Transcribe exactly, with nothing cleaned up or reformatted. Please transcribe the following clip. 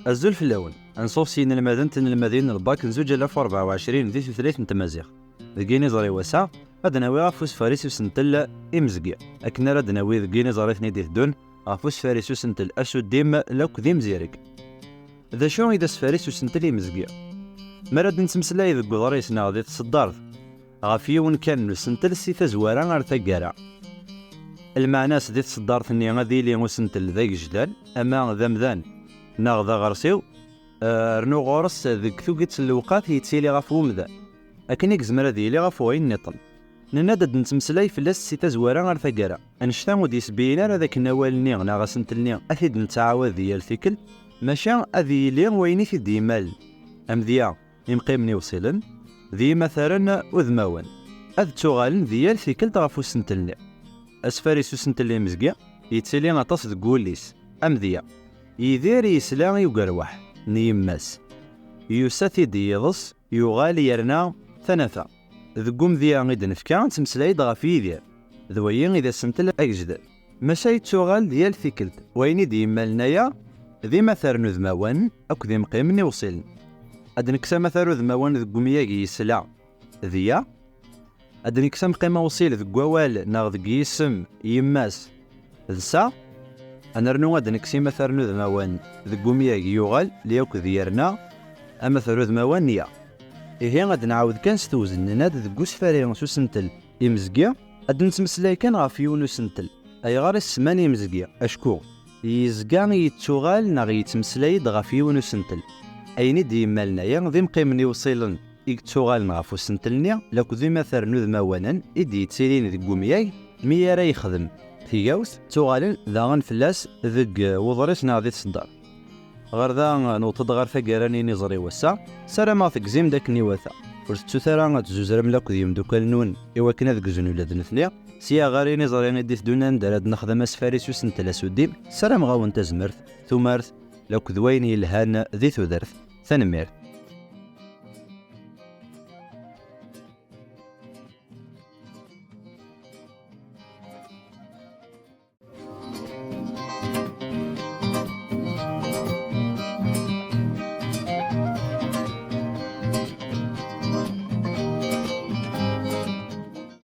Azul fell-awen. Anṣuf s yinelmaden d tinelmadin n lbak n zuǧ alaf u rebɛa u ɛecrin di tutlayt n tmaziɣt. Deg yiniẓri n wass-a, ad d-nawi ɣef usfaris usentel imezgi. Akken ara d-nawi deg yiniẓriten i d-iteddun ɣef usfaris usentel asuddim lakk d imzireg. D acu i d asfaris usentel imezgi? Mi ara d-nettmeslay deg uḍris neɣ di tseddart ɣef yiwen kan n usentel si tazwara ar taggara, lmeɛna-s di tseddart-nni ad yili usentel d agejdan, ama d amdan neɣ d aɣersiw, eh, rnu ɣur-s deg tuget n lewqat yettili ɣef wemdan, akken i yezmer ad yili ɣef wayen nniḍen. Nenna-d ad nettmeslay fell-as si tazwara ar taggara. Annect-a ur d-yesbeyyin ara d akken awal-nni neɣ asentel-nni ad t-id-nettɛawad di yal tikkelt, maca ad yili wayen i t-id-yemmalen. Amedya, imqimen iwṣilen, d yimataren udmawen, ad ttuɣalen di yal tikkelt ɣef usentel-nni. Asfaris usentel imezgi yettili aṭas deg wul-is. Amedya, Yidir yesla i ugerwaḥ n yemma-s. Yusa-t-id yiḍes, yuɣal yerna tanafa. Deg umedya i d-nefka, nettmeslay-d ɣef Yidir. D wayi i d asentel agejdan. Maca yettuɣal d yal tikkelt. Wayen i d-yemmalen aya, d imataren udmawanen akked imqimen iwṣilen. Ad d-nekkes amatar udmawan deg umyag yesla d ya. Ad d-nekkes amqim awṣil deg wawal neɣ deg yisem yemma-s d sa. Ad nernu ad d-nekkes imataren udmawan deg umyag yuɣal li akked yerna, amatar udmawan n ya. Ihi ad d-nɛawed kan s tewzel, nenna-d deg usfari s usentel imezgi, ad d-nettmeslay kan ɣef yiwen usentel. Ayɣer i s-semman imezgi? Acku yezga yettuɣal neɣ yettmeslay-d ɣef yiwen usentel. Ayen i d-yemmalen aya d imqimen iwṣilen i yettuɣalen ɣef usentel-nni, lakk d imataren udmawanen i d-yettilin deg umyag mi ara yexdem tigawt, ttuɣalen daɣen fell-as deg, eh, uḍris neɣ di tseddart. Ɣer da, newweḍ-d ɣer taggara n yiniẓri wass-a. Ssarameɣ tegzim-d akken iwata. Ur tettut ara ad tzuzrem lakk d yimdukal-nwen i wakken ad gzun ula d nutni. Sya ɣer yiniẓri i d-iteddun anda ara d-nexdem asfaris usentel asuddim. Ssarameɣ-awen tazmert, tumert, lakk d wayen yelhan di tudert. Tanemmirt.